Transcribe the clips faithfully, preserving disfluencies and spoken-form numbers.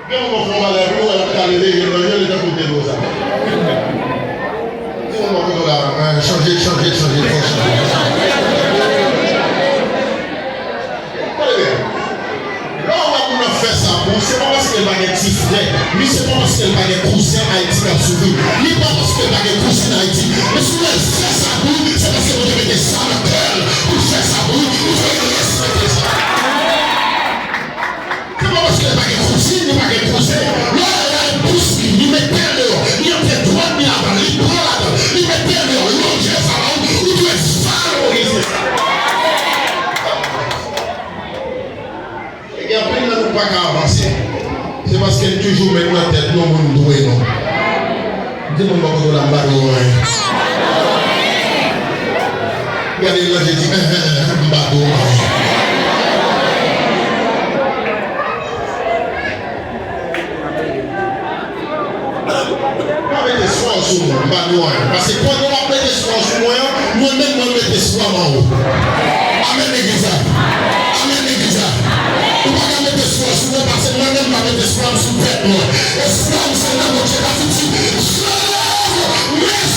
Gen moun nan fè yon bagay pou ou, wè l ap kale veye nan je l, li tankou te dlo sa. Di moun nan kote w la, eh, chanje, chanje, chanje, fò chanje. Tande byen. Lè w wè moun nan fè sa pou ou, se pa paske l pa gen ti frè, ni se pa paske l pa gen kouzen Ayiti k ap soufri, ni pa paske l pa gen kouzin Ayiti. Men si w wè l fè sa pou ou, se paske Bondye mete sa nan kè l pou l fè sa pou ou, ou dwe respekte sa. Se pa paske l pa gen kouzin, li pa gen kouzen. Lè w al bous li, li mete l deyò, li antre dwat, li laval, li pran ladan, li mete l deyò, li lonje sa ba ou, ou dwe valorize sa. E gen anpil nan nou pa ka avanse. Se paske n toujou met nan tèt nou moun dwe nou. Di moun bò kote w la, m pa dwe w anyen. Gade l nan je, di, eh, eh, eh, m pa dwe w anyen. Pa mete swa w sou mwen, m pa dwe w anyen. Paske pandan w ap mete swa w sou mwen an, mwen menm mwen mete swa m anwo. Amèn legliz la. Amèn legliz la. Ou pa ka mete swa w sou mwen, paske mwen menm m pa mete swa m sou tèt mwen. E swa m se nan Bondye. David di,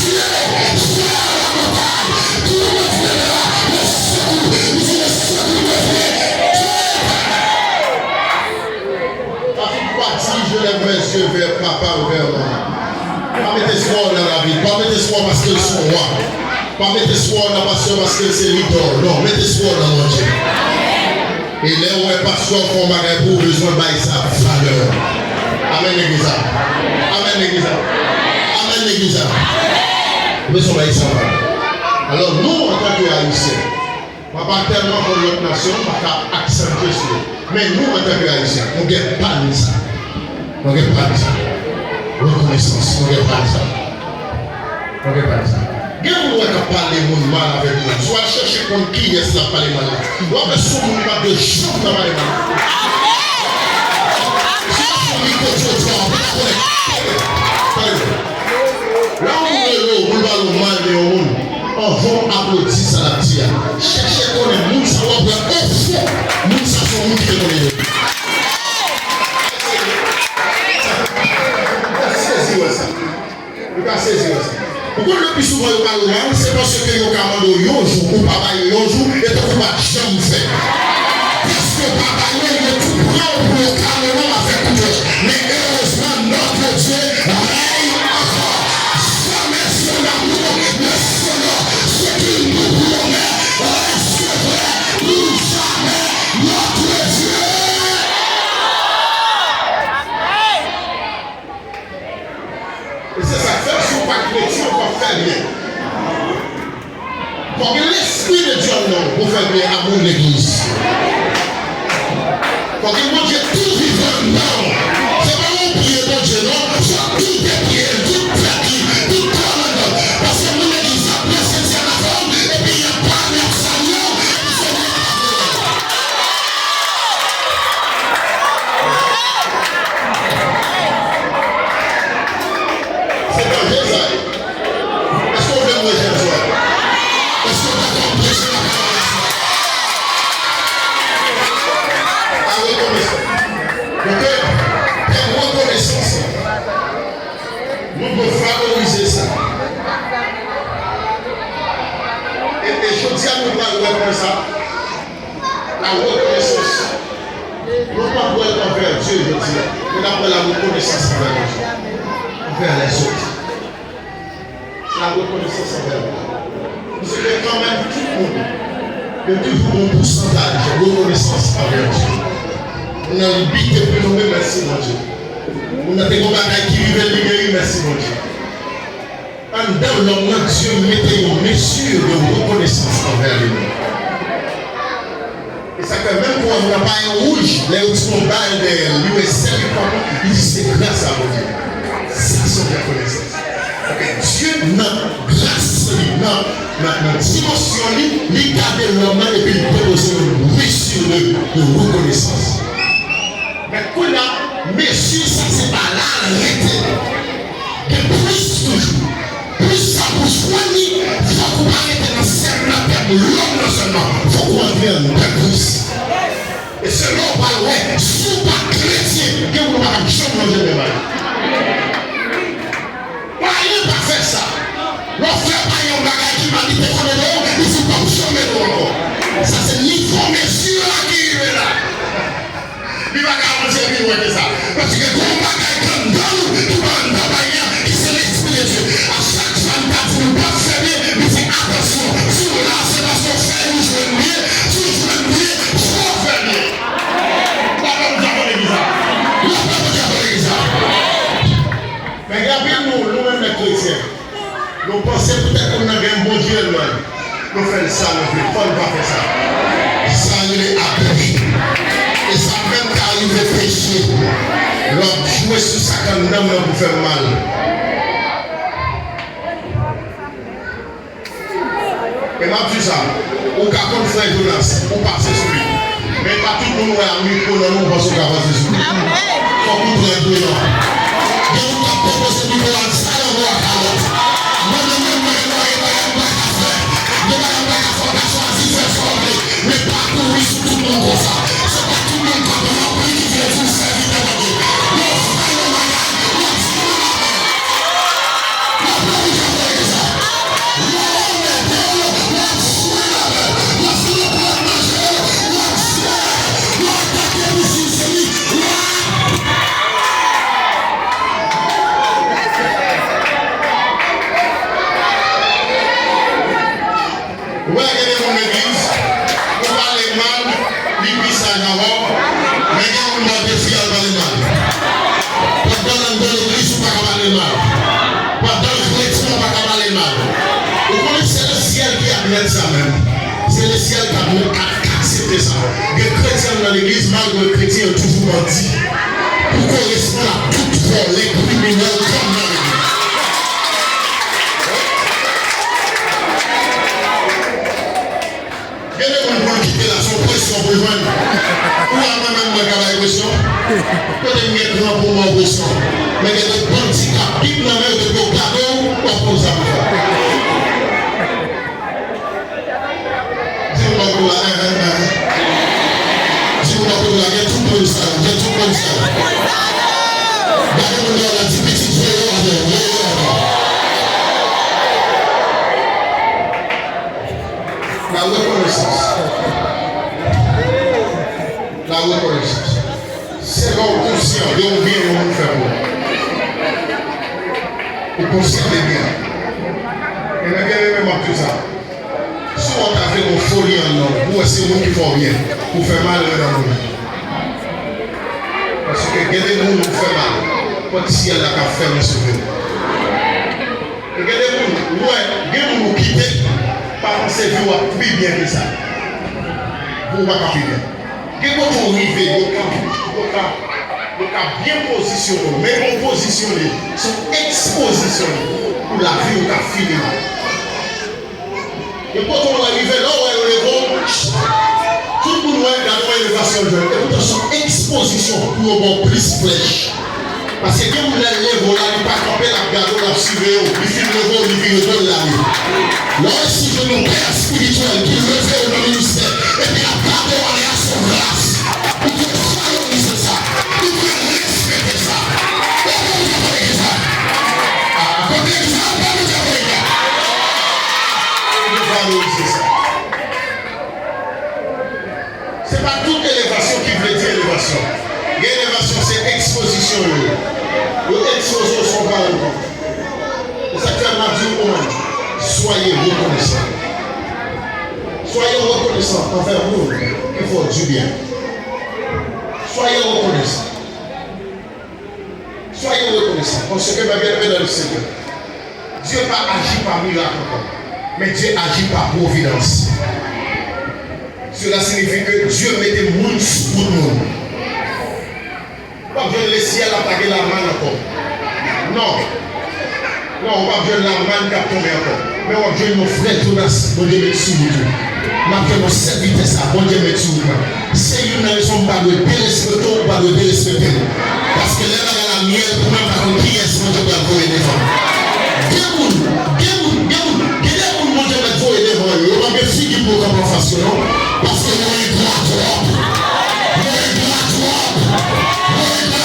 je lève mes yeux vers la montagne. D'où me viendra le secours? Li di, le secours me vient de l'Éternel. David pa di, je lève mes yeux vers papa ou vers maman. Pa mete espwa w nan David. Pa mete espwa w paske l se yon wa. Pa mete espwa w nan pastè paske l se lidè w. Non, mete espwa w nan Bondye. E lè w wè pastè w fè yon bagay pou ou, bezwen bay sa valè. Amèn legliz la. Amèn legliz la. Amèn legliz la. Ou bezwen bay sa valè. Alò nou, antanke Ayisyen, mwen pa tèlman konn lòt nasyon, m pa ka aksantye sou yo. Men nou, antanke Ayisyen, nou gen pa nou sa. Nou gen pa nou sa. Rekonesans, nou gen pa nou sa. Nou gen pa nou sa. Gen moun wè k ap pale moun mal avèk moun. Si w al chèche konn kiyès l ap pale mal la, w ap wè se yon moun li pa t dwe janm nan pale mal. Si w ap fè mikwo jodi a, w pa konnen. Tande. Lè yon moun rele w, moun pale w mal de yon moun, anvan w aplodi sa l ap di a, chèche konnen moun sa w ap wè ofon, moun sa se yon moun ki te konnen yo. Ou ka sezi wè sa. Ou ka sezi wè sa. Ou konn le pi souvan yo pale w mal, se paske yo ka mande w yon jou, ou pa ba yo yon jou, e tankou w pa t janm fè. Paske w pa ba yo, yo tou pran w pou yo kale w avèk kout wòch. Men erezman, notre Dieu règne encore. Sa mesye d'amour, mesye, ce qu'il nous promet restera pour jamais, notre Dieu. E se sa k fè, si w pa kretyen, w p ap fè byen. Fòk gen lespri de Dye anndan w pou fè byen a moun legliz. Fòk gen Bondye tou vivan anndan w. Se pa w oubli Bondye non, fòk tou depi l, tout tèt li, tout kò l anndan. Paske moun legliz la prese ti anafè w, epi y ap pale, y ap salye w, epi se moun k ap veye w. Se danje sa ye. Èske w vle m preche aswè? Èske w dakò m preche nan pawòl aswè? A rekonesans. Donk, tèm rekonesans la, nou dwe valorize sa. E, e jodi a, nou pral wè kòman sa. La rekonesans. Nou p ap wè l anvè Dye jodi a, men n ap wè la rekonesans anvè Bondye, anvè lèzòt. Se la rekonesans anvè Bondye. Paske kanmenm tout moun, gen toujou yon pousantaj rekonesans anvè Dye. Moun nan li bite pou l tonbe, mèsi Bondye. Moun nan te gen yon bagay ki rive l, li geri, mèsi Bondye. Anndan lòm nan, Dye mete yon mesure de reconnaissance envers li menm. E sa k fè menm pou wè moun nan pa yon wouj, lè yo tire yon bal dèyè l, li wè sèl li pran, li di se gras a Bondye. Sa se yon rekonesans. Paske Dye nan gras li, nan, nan, nan dimansyon li, li gade lòm nan epi li depoze yon mesure de, de reconnaissance. Men kounye a, mesure sa se pa la l rete. Gen plis toujou. Plis sa pou jwenn li, fòk ou pa rete nan sèl nan tèm lòm nan sèlman. Fòk ou antre anndan Kris. E se la w pral wè, si w pa kretyen, Gen moun pa janm manje menm bagay. Payen pa fè sa. Lè w fè payen yon bagay ki mal, li te konn ede w, li di, "P ap janm ede w ankò." Sa se nivo mezi a ki rive la. Li pa ka avanse pi lwen ke sa. Paske gen yon bagay ki anndan nou, ki pa anndan payen an, ki se Lespri de Dye. A chak fwa n ta di nou p ap fè byen, li di, "Atansyon, si w la, se paske w fè, ou jwenn byen, si w jwenn byen, fò w fè byen." Papa, nou ta konn legliz la. Papa, nou ta konn legliz la. Men gen anpil nou, nou menm nèg kretyen, nou panse poutèt moun nan gen Bondye nan l, nou fè l sa nou vle. Fò n pa fè sa. Sa rele abi. E sa menm ka rive peche. Lè w ap jwe sou sa k anndan m nan pou fè m mal. E m ap di sa, ou ka konn frè Jonas, ou pase sou li. Men pa tout moun ou wè ak mikwo nan men w, ou panse ou ka pase sou li. Fòk ou pran predan. Gen moun k ap pwopoze mikwo a, sa nan men w ak kalòt. Mwen menm, mwen, mwen, mwen, mwen, mwen pa ka fè. Gen bagay mwen pa ka fè, w ka chwazi fè sa w vle. Men pa kouri sou tout moun konsa. Se pa tout moun k ap ranpli ki vle di w sèvitè Bondye. Lè w fè yon bagay, w ap di w la. Ou wè, gen de moun legliz, ou pale mal, li pi saj avè w, men gen moun nan defi al pale mal. Pandan l anndan legliz, ou pa ka pale mal. Pandan l kretyen, ou pa ka pale mal. Ou konnen se lesyèl ki admèt sa menm. Se lesyèl k ap, k ap aksepte sa. Gen kretyen nan legliz, malgre kretyen, yo toujou bandi. Pou koresponn ak tout vòlè, kriminèl, gang nan legliz. Gen de moun pou l kite la, se yon presyon pou l jwenn. Ou a mwen menm mwen ka bay presyon. Kote m gen kran pou m ba w presyon. Men gen de bandi k ap bib nan men yo, depi yo gade w, w ap konn sa pou fè. Di moun bò kote w la, enhen, enhen. Di moun bò kote w la, gen tout moun sa yo, gen tout moun sa yo. Gade moun dèyè w la, di pitit, veye w avè w, veye w avè w. La rekonesans. La rekonesans. Se lè w konsyan de yon byen yon moun fè pou ou. Ou konsyan de byen. Ebyen, byeneme, m ap di w sa. Si w ta fè yon foli anndan w, ou wè se moun ki fè w byen, ou fè malè nan moun. Paske gen de moun ou fè mal, pòt syèl la ka fèmen sou vi w. E gen de moun, ou wè, gen moun ou kite, pa panse vi w ap pi byen ke sa. Vi w pa ka pi byen. Gen kote w rive, yo ka, yo ka, yo ka byen pozisyone w, men yon pozisyon li, se yon ekspozisyon li, pou lavi w ka fini mal. Gen kote w rive, lè w wè yo leve w, tout moun wè, gade yon elevasyon l jwenn. Epoutan se yon ekspozisyon pou yo ba w plis flèch. Paske gen moun lè l leve w la, li pa kanpe, l ap gade w, l ap siveye w. Li fin leve w, li vire do l, l ale. Lè w si jwenn yon pè espirityèl ki leve w nan ministè, epi l ap gade w ale a, se yon gras. Ou dwe valorize sa. Ou dwe respekte sa. Ou dwe valorize sa. A, kote ki sa, ou dwe valorize sa. Ou dwe valorize sa. Se pa tout elevasyon ki vle di elevasyon. Gen elevasyon, se ekspozisyon yo ye. Yo ekspoze w sou yon parèy kont. E sa k fè m ap di w, soyez reconnaissant. Soyez reconnaissant envers moun ki fè w di byen. Soyez reconnaissant. Soyez reconnaissant, parce que, mes bien-aimés dans le Seigneur, Dieu pa aji pa mirak ankò, men Dieu aji pa pwovidans. Cela signifie que Dieu mete moun sou bout moun. W ap jwenn lesyèl ap lage lamann ankò. Non. Non, w p ap jwenn lamann k ap tonbe ankò. Men w ap jwenn yon frè Jonas Bondye met sou wout ou. M ap jwenn yon sèvitè sa Bondye met sou wout mwen. Se youn nan rezon m pa dwe derespekte w, ou pa dwe derespekte m. Paske lè bagay la myèl pou mwen, m pa konn kiyès Bondye pral voye devan m. Gen moun, gen moun, gen moun, gen de moun Bondye mèt voye devan yo, yo p ap gen figi pou yo kanpe anfas yo non. Paske yo engra twòp. Yo engra twòp. Yo engra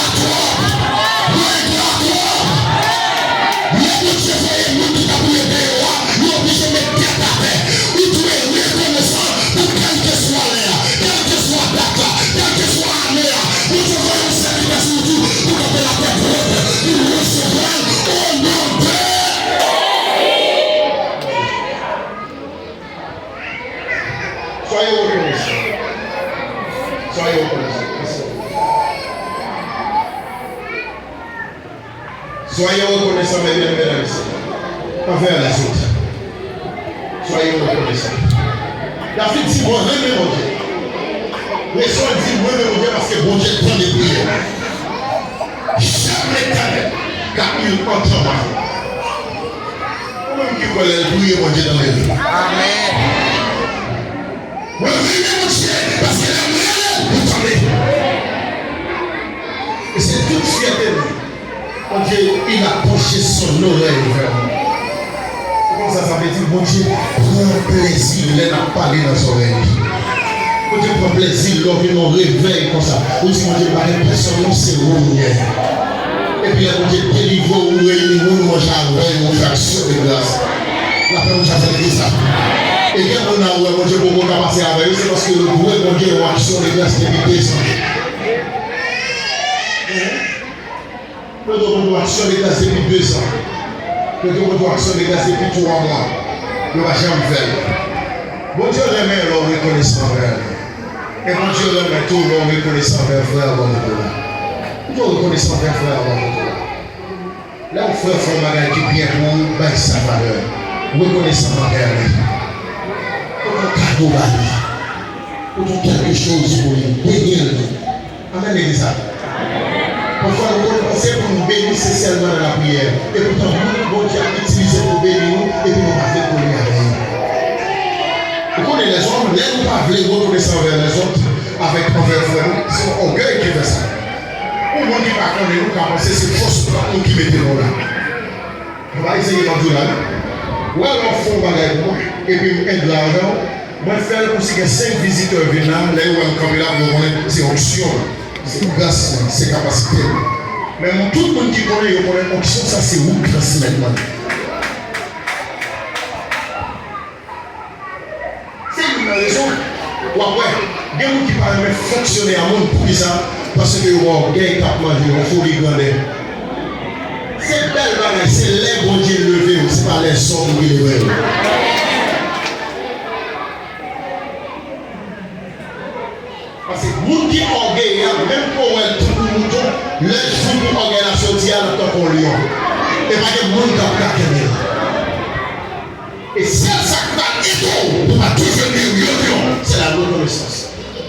Soyez reconnaissants. Soyez reconnaissants. Soyez reconnaissants, mesdames, mesdames, envers les autres. Soyez reconnaissants. David di, mwen renmen Bondye. Rezon l di, mwen renmen Bondye, paske Bondye tande priyè m. J'aime l'Éternel, car il entend ma voix. Ou menm ki kwè lè l priye, Bondye tande l. Amèn. Mwen renmen Bondye, paske lè m rele l, li tande. E se tout fyète nou. Bondye, il a penché son oreille vers nous. Ou konn sa sa vle di? Bondye pran plezi lè n ap pale nan zòrèy li. Bondye pran plezi lè w vin nan revèy konsa. Ou di, Bondye, m pa gen pèsonn non, se ou m gen. Epi lè Bondye delivre w, ou reyini moun, ou manje avè yo, ou fè aksyon de gras. Lapè Bondye a fè legliz la. E gen moun nan ou wè Bondye poko ka pase avè yo, se paske yo dwe Bondye yon aksyon de gras depi dezan. Yo dwe Bondye yon aksyon de gras depi dezan. Yo dwe Bondye yon aksyon de gras depi twa mwa. Yo pa janm fè l. Bondye renmen lè w rekonesan anvè li. E Bondye renmen tou lè w rekonesan anvè frè w bò kote w la. Ou dwe rekonesan anvè frè w bò kote w la. Lè yon frè fè yon bagay ki byen pou ou, bay sa valè. Rekonesan anvè li. Pote yon kado ba li. Pote yon kèlke choz pou li. Beni l. Amèn, legliz la. Pafwa, nou konn panse pou nou beni, se sèlman nan lapriyè. Epoutan, moun Bondye ap itilize pou beni nou, epi nou pa vle kole avè yo. Ou konnen lèzòm, lè nou pa vle rekonesan anvè lèzòt, avèk, anvè frè nou, se yon ògèy ki fè sa. Yon moun ki pa konnen nou ka panse se fòs pwòp nou ki mete nou la. Mwen pa eseye mwen di w la, wi. Ou wè lè w fè yon bagay pou mwen, epi m engra avè w, mwen fè l pou si gen senk vizitè vin la, lè yo wè m kanpe la, pou yo konnen se onksyon an, se gras lan, se kapasite m. Men moun, tout moun ki konnen, yo konnen onksyon sa se ou k transmèt mwen. Se youn nan rezon w ap wè gen moun ki pa renmen fonksyone a moun. Poukisa? Paske yo gen ògèy k ap manje yo, foli grandè. Se bèl bagay, se lè Bondye leve w, se pa lèzòm ki leve w. Paske moun ki ògeye a, menm ke w wè l tankou mouton, lè jou pou ògèy la soti a, l ap tankou yon lyon. E pa gen moun k ap ka kenbe l. E sèl sa k pral ede w pou w pa toujou vin yon lyon, se la rekonesans.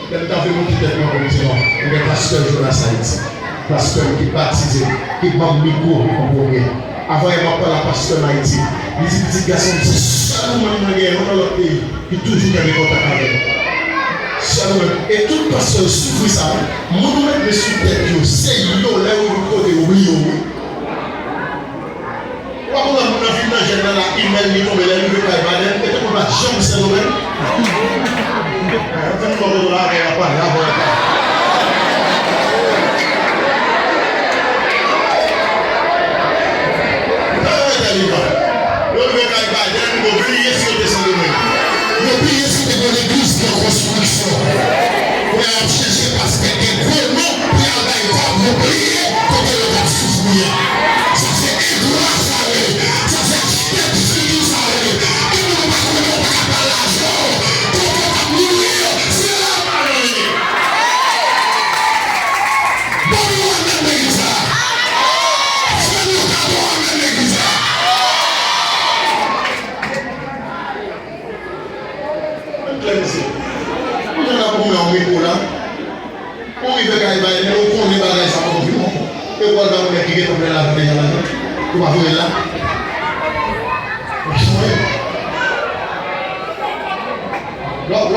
Lè m t ap vin monte tèt mwen pou m di non, m gen pastè Jonas Ayiti, pastè m ki batize, ki ban m mikwo an premye. Avan yè m ap pale a pastè m Ayiti, li di, pitit gason m, se sèl ou menm mwen genyen nan lòt peyi ki toujou kenbe kontak avè m. Sèl ou menm. E tout pastè yo soufri sa, wi. Moun ou mete sou tèt yo, se yo, lè yo vin kote yo, bliye w, wi. Ou pa konn lòt moun nan vin nan jèn nan la, imèl li tonbe, lè l rive kay Baden, e tankou l pa t janm Sendomeng. Anfen, nou konn la, avè y ap pale, avè y ap pale. Yo rive kay Baden, yo bliye si yo te Sendomeng. Yo bliye si te gen legliz nan konstriksyon. Kounye a y ap chèche pastè gen gwo non pou y al bay kòb, yo bliye kote yo t ap soufri a. Sa se engra sa ye. Sa se tèt figi sa ye. Gen moun ou pa konnen, ou pa ka pale avè yo. Kote w t ap mouri, se la w pale. Bon, nou renmen legliz la. Fè nou kado renmen legliz la. Ann klè, mesye. Pou jan n ap goumen yon mikwo la, ou rive kay Baden, ou konnen bagay sa konn vin. E w al ba yon nèg ki gentan plen lajan deja lajan. Ou pa voye l la. Lè, lè w